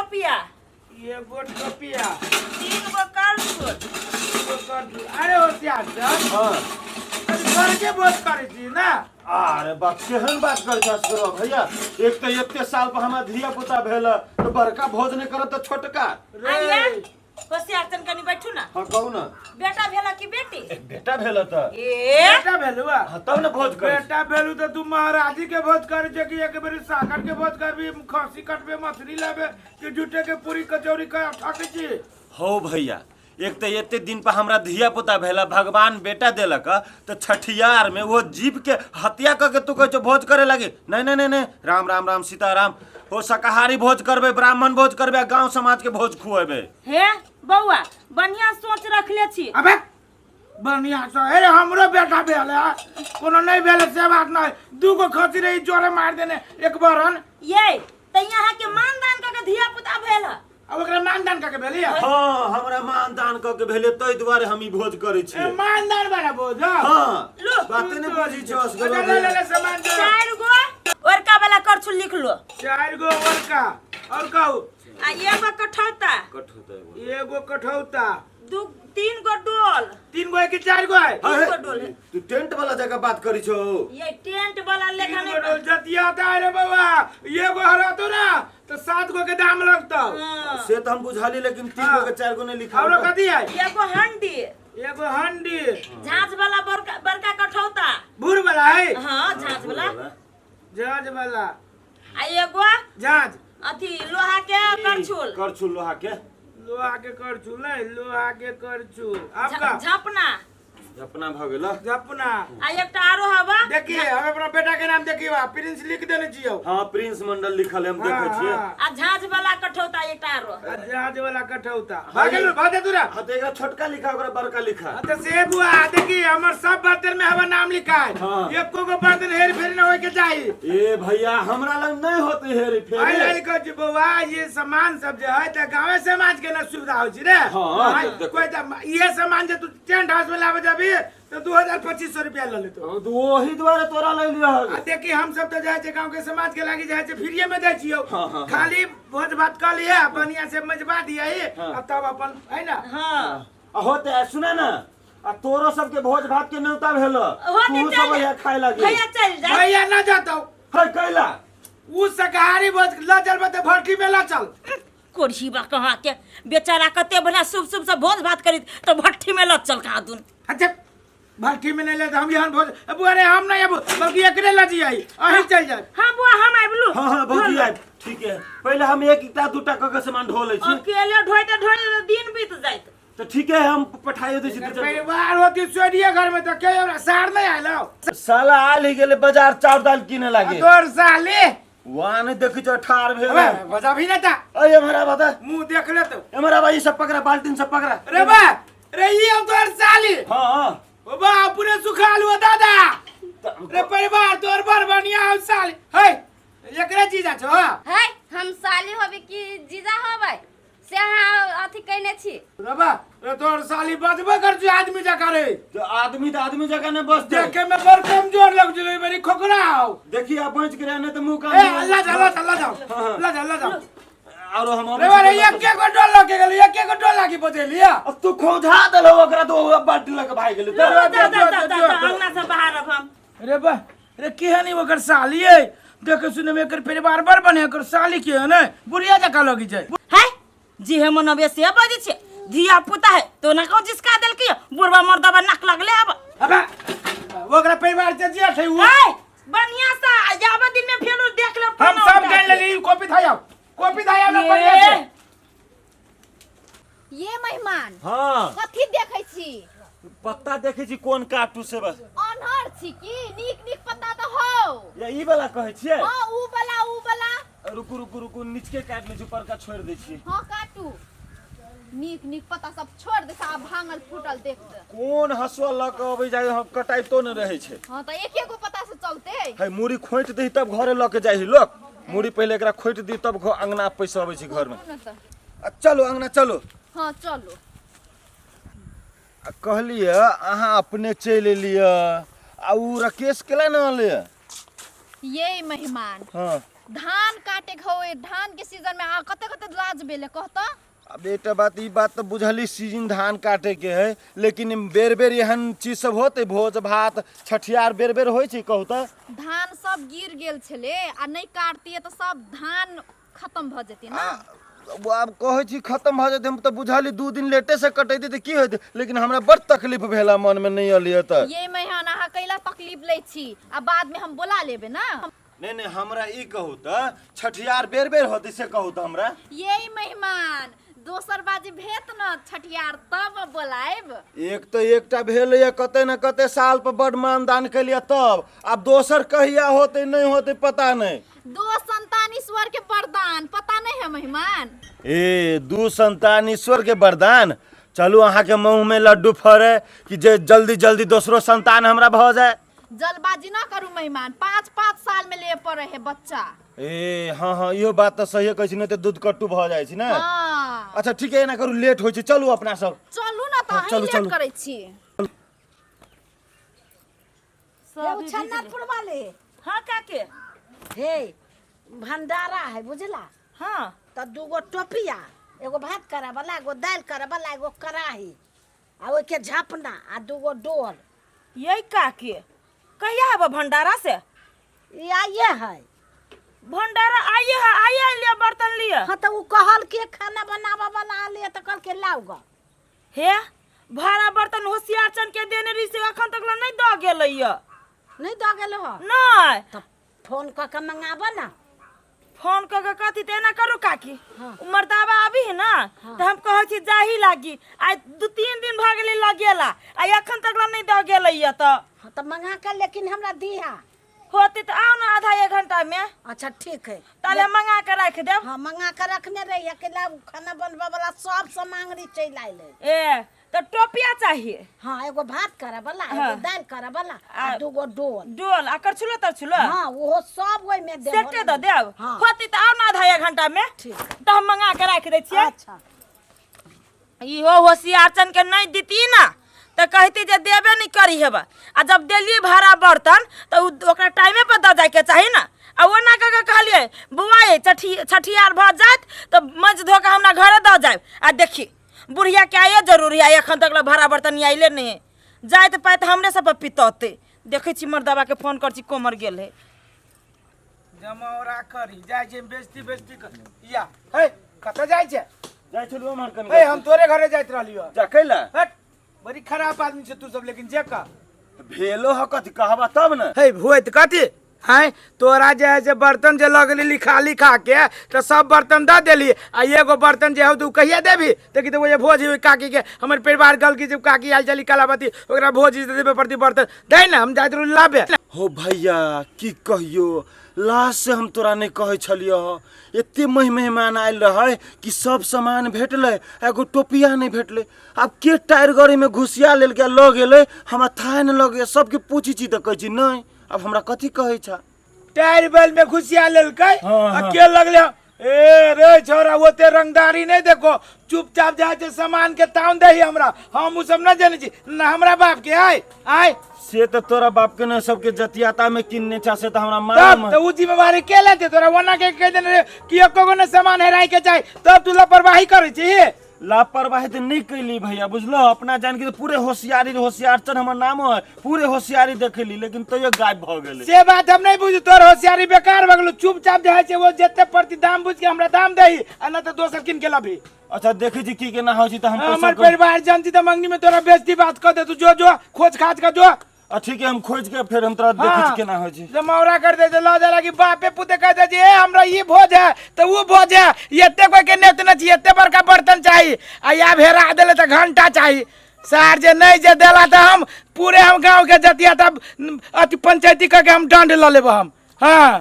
टोपिया। एगो टोपिया। 3 गो करछुल। 3 गो करछुल। अरे होशियार सर। हाँ। अरे घर के बोझ करै छी ना। अरे बाप, केहन बात करै छह असगरवा भैया? एक तऽ एते साल पर हमरा धिया पुता भेल, तऽ बड़का भोज नहि करत तऽ छोटका? रे। आइया होशियार चन, कनी बैठू ना। हाँ, कहू ना। बेटा भेला कि बेटी? ए, बेटा भेल तऽ। ए। बेटा भेलु आ? हाँ, तब ने भोज करै छी। बेटा भेलु तऽ तू महाराजी के भोज करै छै कि एक बेर साकर के भोज करबी, खस्सी कटबे, मछली लाबे कि झूठे के पूरी कचौड़ी के ठकै छी? हौ भैया, एक तऽ एते दिन पर हमरा धिया पुता भेला, भगवान बेटा देलक, तऽ छठियार में वो जीव के हत्या कऽ के तू कहै छौ भोज करे लागी? नहीं नहीं नहीं नहीं, राम राम राम सीताराम। हो, शाकाहारी भोज करबै, ब्राह्मण भोज करबै आ गांव समाज के भोज खुएबै। हे बौआ, बढ़िया सोच रखले छी। अबे बढ़िया से। अरे हमरो बेटा भेल है, कोनो नहीं भेल है, से बात नहीं। दू गो खसी रही जोरे मार देने एक बरन। ये त यहाँ के मानदान कऽ के धिया पुता भेल है। अब ओकरा मानदान कऽ के भेलियै? हाँ, हमरा मानदान कऽ के भेलै, ताहि दुआरे हम ई भोज करै ए, छियै। मानदान वाला भोज हँ? हाँ। लो। बाते नहि बुझै छौ असगरवा अच्छा, ले ले भैया। ले सामान जो। 4 गो ओरका वाला करछुल लिख लो। 4 गो ओरका और कहू। आ एगो कठौता। कठौता एगो। एगो कठौता। 2 3 गो डोल। 3 गो है कि 4 गो है? हाँ, 3 गो डोल है। तू टेंट वाला जगह बात करी छौ। ये टेंट वाला लेखा 3 नहीं। गो डोल जतिया आता है रे बाबा, एगो हरा तो ना तो 7 गो के दाम लगतो। हाँ। से तो हम बुझाली, लेकिन 3 गो के 4 गो नहीं लिखा। और कथी है? एगो हंडी। एगो हंडी। झांझ वाला बड़का बड़का कठौता। भूर वाला है? हाँ, झांझ वाला। झांझ वाला। आ एगो झांझ अथी लोहा के करछुल। करछुल लोहा के। लोहा के करछुल नहीं, लोहा के करछुल आपका। झपना। झपना भ गेल। झपना। आ एकटा आरो हवा। देखिए, हम अपना बेटा के नाम देखिए, प्रिंस लिख देने छियो। हाँ, प्रिंस मंडल लिखल है, हम देखै छियै। हाँ। आ झांझ वाला कठौता एकटा आरो। आ झांझ वाला कठौता भागल भागे दूरा। हाँ, तो एकरा छोटका लिखा, ओकरा बड़का लिखा। हाँ, तो से बुआ देखिए, हमर सब बर्तन में हमर नाम लिखा है। हाँ। एको गो बर्तन हेर फेर न होय के चाही। ए भैया, हमरा लग नहीं होते हेरी फेरी। आई लाई कहै छी बौआ, ये सामान सब जे है त गांवे समाज के न सुविधा होइ छै रे। हाँ, हाँ, देखो। कोई त ये सामान जे तू टेंट हाउस में लाबे जाबी तो 2200 रुपया ल लेतो। हाँ, तो वही दुआरे तोरा ले लिया। आ देखी, हम सब तो जाइ छै गांव के समाज के लागी जाइ छै, फ्रीए में जाइ छियौ। हाँ, हाँ, हाँ। खाली भोज भात कऽ लिहे, बढ़िया से मजबा दिया हाँ। आ तब अपन है ना। हाँ। आ होते सुना ना, आ तोरो सबके भोज भात के न्योता भेल, होते तू चल सब यहाँ खाए लागी। भैया चल जा। भैया ना जातो। है कैला? उ शाकाहारी भोज ल चलबे त भट्टी में ल चल। कोढ़ी बा कहाँ के बेचारा, कते बढ़िया शुभ शुभ से भोज भात करी तो भट्ठी में लग चल कहाँ दुन। अच्छा, भट्टी में नहीं ले हम यहाँ भोज अब अरे हम नहीं अब बल्कि एकरे ल जी आई अही चल जाए। हाँ बुआ, हम आबलू। हाँ हाँ भौजी आबि, ठीक है, पहिले हम एक ईटा दूटा कऽ के सामान ढो लै छी। अकेले ढोइते ढोइते दिन बीत जाइत। तऽ ठीक है, हम पठाइयो दै छी दू चारि। परिवार होती सोडिया घर में तो के हमरा सार नहीं आयल। साला आयल ही गेलै बाजार चाउर दालि किने लागे। तोर साले वहाँ नहीं देखी छौ ठार भेल। अबे बजा भी नहीं था। अरे हमारा बता। मुंह देख ले तो। हमारा भाई सब पकड़ा, बाल्टीन सब पकड़ा। रे बा रे, ये हम तोर साली। हाँ हाँ। ओ बा पूरे सुखाल हुआ दादा रे, परिवार तोर बर बढ़िया हम साली है, एकरे जीजा छो। है हम साली होबे कि जीजा होबे से अहाँ अथी कयने छी? रे बा रे, तोर साली बजबे कर छु आदमी जका रे। तो आदमी तो आदमी जगह नहीं बसते। देखे में बड़ कमजोर लग जो, मेरी खोखरा आओ। देखिए आप बच के रहने तो मुंह काम। ए अल्लाह जा, अल्लाह जा, अल्लाह जाओ, अल्लाह जा, अल्लाह जाओ। और हम रे बा रे, एक एक डोल लगे गेल, एक एक डोल लागी बजेलिया। अब तू खोजा देलहो ओकरा तो ओ बाल्टी लके भाग गेलै। लो, जा जा जा जा जा, अंगना से बाहर अब हम। रे बा रे, केहन ओकर साली है, देखे सुने में एकर परिवार बड़ बने, एकर साली के है ने बुढ़िया जका लगी छै। है जी हे मनबे से बजै छै, धिया पुता है तो ना कहूँ जिसका देलकै बुढ़वा मर्दबा नाक लगले अब। अबे ओकरा परिवार से जे छै उ है बढ़िया सा आबे दिन में फेर देख ले। हम सब जान लेली, कॉपी थाई आओ, कॉपी थाई आओ ना बढ़िया से। ये मेहमान। हाँ। कथी देखै छी? पत्ता देखै छी कोन काटू से बस। अनहर छी की? नीक नीक पत्ता तऽ हौ। या ई वाला कहै छियै? हाँ, उ वाला, उ वाला। रुकू रुकू रुकू, निचके काटि लै छी, ऊपरका छोड़ि दै छी। हाँ काटू, नीक नीक पत्ता सब छोड़ दे, आ भांगल फूटल देख दे। कोन हसुआ लऽ कऽ अबै जाइ, हम कटाइतो नहि रहै छै। हाँ तऽ एक एगो पत्ता से चलते। है मूड़ी खोंटि दही तब घरे लऽ के जाइ लोक। मूड़ी पहिले एकरा खोंटि दी तब अंगना पैसा अबै छै घरमे। आ चलू अंगना चलू। हाँ चलू। आ कहलियै अहाँ अपने चलि एलियै आ उ राकेश केला ने अनलियै? ये मेहमान। हाँ। धान काटे के हो, धान के सीजन में आ कते कते लाज बनबे ले कहता। अब एकटा बात, ई बात तऽ बुझली सीजन धान काटे के है, लेकिन बेर बेर एहन चीज सब होते, भोज भात छठियार बेर बेर होइ छै, कहू तऽ। धान सब गिर गेल छलै आ नहि काटतियै तऽ सब धान खत्म भऽ जेतै ने। आ, आब कहै छी खत्म भऽ जेतै, हम तऽ बुझली 2 दिन लेटे से कटैती तऽ की होतै, लेकिन हमरा बड़ तकलीफ भेला मनमे, नहि अलियै तऽ। ये मेहमान अहाँ कैला तकलीफ लै छी? आ बादमे हम बोला लेबै ने। नहि नहि, हमरा ई कहू तऽ छठियार बेर बेर होतै, से कहू तऽ हमरा। ये मेहमान, दोसर बाजी भेत न छठियार तब बोलायब। एक तऽ एकटा भेलैए कते ने कते साल पर बड मानदान केलियै, तब आब दोसर कहिया होतै नहि होतै पता नहि। दो संतान ईश्वर के वरदान, पता नहीं है मेहमान? ए, 2 संतान ईश्वर के वरदान। चलू, अहाँके मुँह में लड्डू फड़े कि जे जल्दी जल्दी दोसरो संतान हमरा भऽ जाय। जल्दबाजी ना करू मेहमान, 5-5 साल में ले पड़े है बच्चा। ए हाँ हाँ, इहो बात तऽ सहिए कहै छी, नहि तऽ दूध कट्टू भऽ जाइ छै ने। हाँ। अच्छा ठीक है, एना करू, लेट होइ छै, चलू अपना सब। चलू ना तऽ। हाँ, अहीं चलू, लेट चलू। करै छी। सब छन्नापुर वाले। हाँ काके। हे, भंडारा है बुझला? हाँ। तऽ दूगो टोपिया, एगो भात करे वाला, एगो दालि करे वाला, एगो कड़ाही आ ओहिके झपना आ दूगो डोल। यही काके, कहिया आबऽ भंडारा से? ई आइए है। भंडारा आइए है? आइए लिअ बर्तन लिअ। हाँ, तऽ ओ कहल कि खाना बनाबऽ वाला आले तऽ कहलकै लाउ गऽ। हे, भाड़ा बर्तन होशियार चंद के देने रही से अखन तक ला नहीं दऽ गेलैया। नहि दऽ गेल हो? नहीं। तऽ फोन कऽ के मंगाबऽ ने। फोन कऽ के कथी? तऽ एना करू काकी। हाँ। उ मर्दाबा आबी है ना तऽ हम कहै छी जाही लागी, आइ 2-3 दिन भऽ गेलै लगेला आ एखन तक ला नहीं दऽ गेलैया तऽ। हाँ, तऽ मंगा के लेकिन हमरा दिहा। होते तऽ आउ ने आधा एक घंटा में। अच्छा ठीक है। ताले मंगा के राखि देब। हाँ, मंगा के रखने रही, अकेला खाना बनबऽ वाला सब सामग्री चलि आयल। ए, तऽ टोपिया चाहिए? हाँ, एगो भात करे वाला, एगो हाँ। दालि करे वाला आ दूगो डोल। डोल आ करछुलो तरछुलो? हाँ, ओहो सब ओहिमे देब। सेटे दऽ देब। हाँ। होते तऽ आउ ने आधा एक घंटा में। ठीक। तऽ हम मंगा के राखि दै छियै। अच्छा। इहो होशियार चन के नहीं दीती ना तऽ कहती जे देबे नहीं करी हेबा, आ जब देलियै भाड़ा बर्तन तऽ उ ओकरा टाइमे पर दऽ जायके चाही ना। आ ओना कऽ के कहलियै, बौआ ये, छठि छठियार भऽ जायत तऽ मज धो कऽ हमरा घरे दऽ जायब। आ देखी बुढ़िया के आइयो जरूरी है, एखन तक ला भाड़ा बर्तन आइले नहीं है। जाइत पाइत हमरे सब पर पितौते। देखै छी मर्दबा के फोन कर छी, कोमर गेल है। जमौरा करी जाइ छै, बेइज्जती बेइज्जती कर या। हे, कतऽ जाइ छै? जाइ छलहुँ एम्हर कनि। हे, हम तोरे घरे जाइत रहलियो। जा कैला? हट, बड़ी खराब आदमी छै तू सब, लेकिन जे कह। भेलो ह कथी, कहबा तब ने। हे, होइत कथी हैं? तोरा जे है से बर्तन जे लऽ गेली लिखा लिखा के, तऽ सब बर्तन दऽ देली आ एगो बर्तन जे हौ तऽ उ कहिया देबही? देखी तऽ ओ जे भोज है काकी के, हमर परिवार गलकी जे काकी आयल छली कलावती, ओकरा भोज जे देबे पड़ती बर्तन दे ने, हम जाइत रहली लाबे। हो भैया, की कहियो, लास्ट से हम तोरा नहि कहै छलियौ, एते मेहमान आयल रहै कि सब सामान भेटलै, एगो टोपिया नहि भेटलै। आब के टायर गाड़ीमे घुसिया लेलकै आ लऽ गेलै, हमरा थाह नहि लगैए। सबके पूछै छी तऽ कहै छी नहि। आब हमरा कथी कहै छ? टायर बैल में घुसिया लेलकै? हाँ, आ हाँ। के लगले? ए रे छोरा, ओते रंगदारी नहीं देखो, चुपचाप जाय छै सामान के ताउन दही हमरा। हम उ सब न जानै छी न, हमरा बाप के आय आय। से तऽ तोरा बाप के ने सबके जतियाता में किनने छा, से तऽ हमरा तब मालूम है। तो उ जिम्मेवारी के लेते? तोरा ओना के कह देने रे कि एको गो ने सामान हेराय के चाही, तब तू लापरवाही करै छी। लापरवाही तऽ नहि कैली भैया, बुझलो? अपना जान के तऽ पूरे होशियारी, होशियार चन हमर नामो है, पूरे होशियारी देखेली, लेकिन तैयो गायब भऽ गेलै। से बात हम नहीं बुझू, तोर होशियारी बेकार भऽ गेलो। चुपचाप जे है से वो जते प्रति दाम बुझ के हमरा दाम दही आ न तऽ दोसर किन के लबही। अच्छा, देखै छी की केना होइ छै, तऽ हम पैसा हमर परिवार जनती तऽ मंगनी में तोरा बेइज्जती बात कऽ दे। तू जो जो खोज खाज के जो। आ ठीक है, हम खोज के फेर हम तोरा देखै छी केना होइ छै। जमौरा कर दे, लऽ जा कि बापे पुते कह दे जे ए, हमरा ई भोज है तऽ ऊ भोज है, एते कोई के नेत न छी, एते बड़का बर्तन चाही आ या भेरा देले तऽ घंटा चाही। सार जे नहीं जे देला तऽ हम पूरे हम गांव के जतिया तब अथी पंचायती करके हम दंड लऽ लेब हम। हाँ।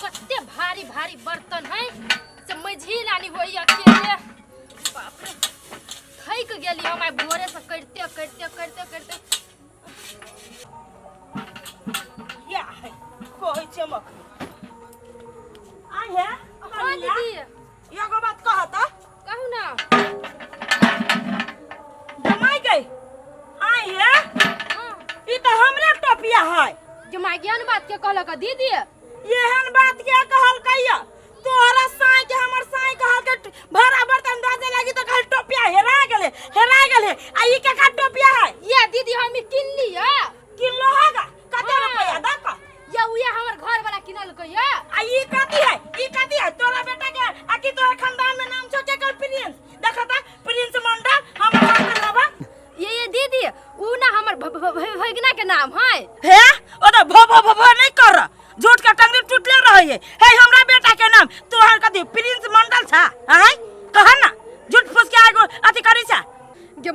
कते भारी भारी बर्तन है से मझी लानी होई अकेले। बाप रे, थक गेली हम आइ भोरे से करते करते करते करते। या है, कहै छै हम अखनी। आइ हे। हाँ। कनिया, दीदी। एगो बात कह तऽ। कहू ना। जमाइ गई, आइ हे। हाँ। ई तऽ हमरे टोपिया है। जमाई ज्ञान बात के कहलक दीदी? एहन बात के कहलकै या तोहरा साई के, हमर साई कहलकै।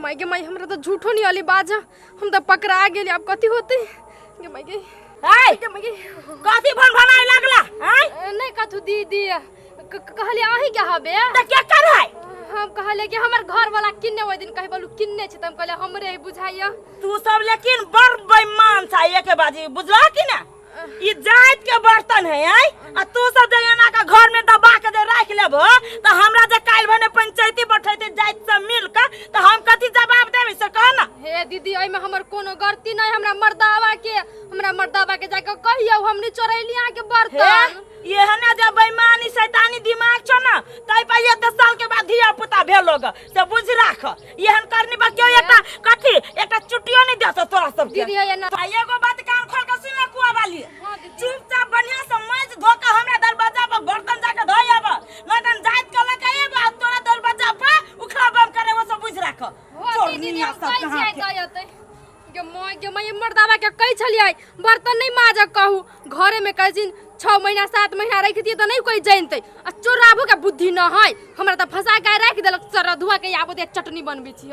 माय गे माय, हमरा तऽ झूठो नहीं अली बाज, हम तऽ पकड़ा गेली। आब कथी होतै? गे माय गे। आय। गे माय गे। कथी भन भनाइ लगला आय? नहि कथू दीदी, कहलियै अहीं के हबे। तऽ के कर है? हम कहलियै कि हमर घर वाला किन्ने ओहि दिन कही बोलू किन्ने छै, तऽ हम कहलियै हमरे है बुझाइया। तू सब लेकिन बड़ बेईमान छा, एके बाजी बुझला कि ना? ई जात के बर्तन है आय, आ तू सब जे एना के घर में दबा के जे राख लेबो त हमरा जे काल्हि भने पंचायती बैठेते जात सब मिल के, त हम कथी जवाब देबै से कह ना। हे दीदी, एहिमे हमर कोनो गलती नहि, हमरा मर्दावा के जाके कहियौ, हम नहि चोरैली अहाँके हे बर्तन। एहने जे बेईमानी शैतानी दिमाग छौ ना, तै पर एते साल के बाद धिया पुता भेलो ग, से बुझ राख। एहन करनी पर केओ एकटा कथी एकटा चुट्टियो नहीं देतो तोरा सबके। दीदी, हे ना। आ एगो बात कान खोल के सुन ले कुआ वाली। हाँ दीदी। चुपचाप बढ़िया से मांजि धो के हमरा दरवाजा पर बर्तन जाके धोइ आब, नहीं तन जाइत के लके आब आ तोरा दरवाजा पर उखड़ा बम करे, वो सब बुझ राख। हो दीदी, हम कहै छियै दऽ एतै। गे माय गे माय, मर्दावा के कहै छलियै बर्तन नहि माजऽ कहू, घरे में कहै छिन 6 महीना 7 महीना राखि दियै तऽ नहि कोइ जानतै, आ चोराबो के बुद्धि न है। हमरा तऽ फंसा के राखि देलक। चरधुआ के आबो दे, चटनी बनबै छी।